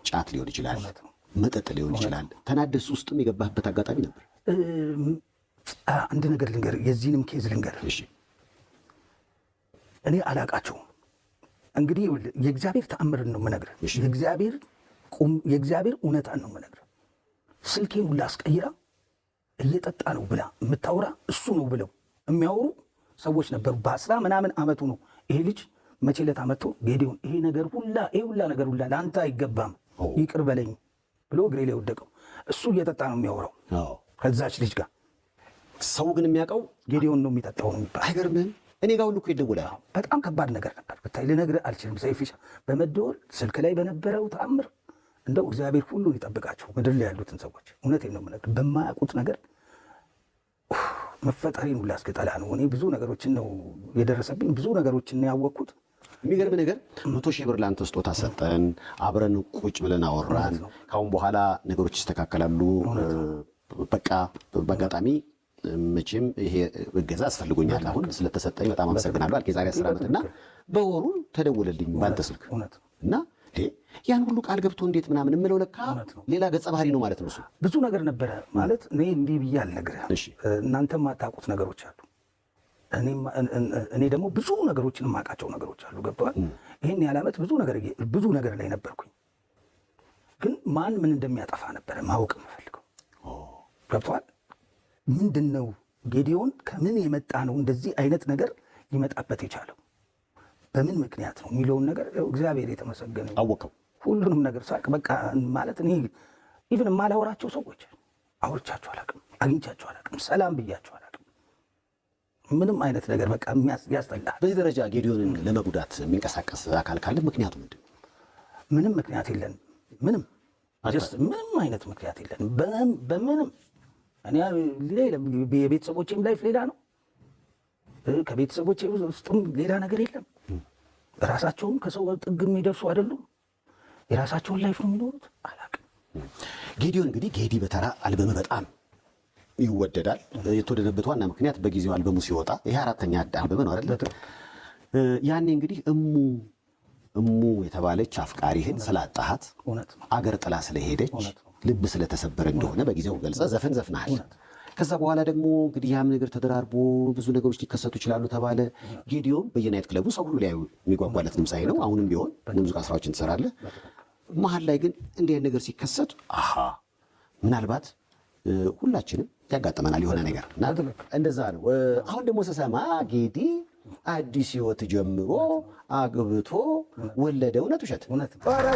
ጫት ሊሆን ይችላል፣ መጠጥ ሊሆን ይችላል። ተናደስ ውስጥም የገባህበት አጋጣሚ ነበር? አንድ ነገር ልንገር፣ የዚህንም case ልንገር። እሺ። እኔ አላቃቸውም። እንግዲህ ይኸውልህ የእግዚአብሔር ተአምርን ነው የምነግርህ። የእግዚአብሔር እውነታን ነው የምነግርህ። ስልኬን ሁላ አስቀይራ እየጠጣ ነው ብላ የምታወራ እሱ ነው ብለው የሚያወሩ ሰዎች ነበሩ። በ10 ምናምን ዓመቱ ነው ይሄ ልጅ። መቼ ዕለት መጥቶ "ጌዲዮን፣ ይሄ ነገር ሁላ፣ ይሄ ሁላ ነገር ሁላ ለአንተ አይገባም፣ ይቅር በለኝ" ብሎ እግሬ ላይ ወደቀው። እሱ እየጠጣ ነው የሚያወራው ከዛች ልጅ ጋር። ሰው ግን የሚያውቀው ጌዲዮን ነው የሚጠጣው ነው የሚባለው። አይገርምህም? እኔ ጋር ሁሉ እኮ ይደውላል። በጣም ከባድ ነገር ነበር። ብታይ ልነግርህ አልችልም። ሰይፍሻ በመደወል ስልክ ላይ በነበረው ተአምር እንደው እግዚአብሔር ሁሉን ይጠብቃቸው ምድር ላይ ያሉትን ሰዎች። እውነቴን ነው የምነግርህ። በማያውቁት ነገር መፈጠሬን ሁላ እስክጠላ ነው። እኔ ብዙ ነገሮችን ነው የደረሰብኝ፣ ብዙ ነገሮችን ነው ያወቅኩት። የሚገርም ነገር 100,000 ብር ለአንተ ስጦታ ሰጠን፣ አብረን ቁጭ ብለን አወራን። ካሁን በኋላ ነገሮች ይስተካከላሉ። በቃ በአጋጣሚ መቼም ይሄ እገዛ አስፈልጎኛል፣ አሁን ስለተሰጠኝ በጣም አመሰግናለሁ አልክ የዛሬ 10 ዓመት። እና በወሩ ተደወለልኝ በአንተ ስልክ እና ያን ሁሉ ቃል ገብቶ እንዴት ምናምን የምለው ለካ ሌላ ገጸ ባህሪ ነው ማለት ነው እሱ። ብዙ ነገር ነበረ ማለት እኔ እንዲህ ብዬ አልነግርህም። እናንተም የማታውቁት ነገሮች አሉ። እኔ ደግሞ ብዙ ነገሮችን የማውቃቸው ነገሮች አሉ። ገብተዋል። ይህን ያህል ዓመት ብዙ ነገር ላይ ነበርኩኝ። ግን ማን ምን እንደሚያጠፋ ነበረ ማወቅ የምፈልገው። ገብተዋል። ምንድን ነው ጌዲዮን ከምን የመጣ ነው እንደዚህ አይነት ነገር ሊመጣበት የቻለው፣ በምን ምክንያት ነው የሚለውን ነገር እግዚአብሔር የተመሰገነ አወቀው። ሁሉንም ነገር ሳቅ በቃ ማለት እኔ even የማላወራቸው ሰዎች አውርቻቸው አላውቅም፣ አግኝቻቸው አላውቅም፣ ሰላም ብያቸው አላውቅም። ምንም አይነት ነገር በቃ ያስጠላል። በዚህ ደረጃ ጌዲዮንን ለመጉዳት የሚንቀሳቀስ አካል ካለ ምክንያቱ ምንድን ነው? ምንም ምክንያት የለንም። ምንም just ምንም አይነት ምክንያት የለንም። በምንም እኔ ሌላ የለም። የቤተሰቦቼም life ሌላ ነው። ከቤተሰቦቼ ውስጥም ሌላ ነገር የለም። ራሳቸውም ከሰው ጥግ የሚደርሱ አይደሉም። የራሳቸውን life ነው የሚኖሩት። አላውቅም። ጌዲዮን እንግዲህ ጌዲ በተራ አልበም በጣም ይወደዳል። የተወደደበት ዋና ምክንያት በጊዜው አልበሙ ሲወጣ፣ ይሄ አራተኛ አልበም ነው አይደለ? ያኔ እንግዲህ እሙ እሙ የተባለች አፍቃሪህን ስላጣሃት፣ አገር ጥላ ስለሄደች ልብ ስለተሰበረ እንደሆነ በጊዜው ገልጸ ዘፈን ዘፍናሃል። ከዛ በኋላ ደግሞ እንግዲህ ያም ነገር ተደራርቦ ብዙ ነገሮች ሊከሰቱ ይችላሉ ተባለ። ጌዲዮን በየ night club ኡ ሰው ሁሉ ሊያዩ የሚጓጓለት ድምፃዊ ነው። አሁንም ቢሆን የሙዚቃ ስራዎችን ትሰራለህ። መሀል ላይ ግን እንዲህ አይነት ነገር ሲከሰት አሃ ምናልባት ሁላችንም ያጋጥመናል የሆነ ነገር እና እንደዛ ነው። አሁን ደግሞ ስሰማ ጌዲ አዲስ ህይወት ጀምሮ አግብቶ ወለደ። እውነት ውሸት? እውነት። ኧረ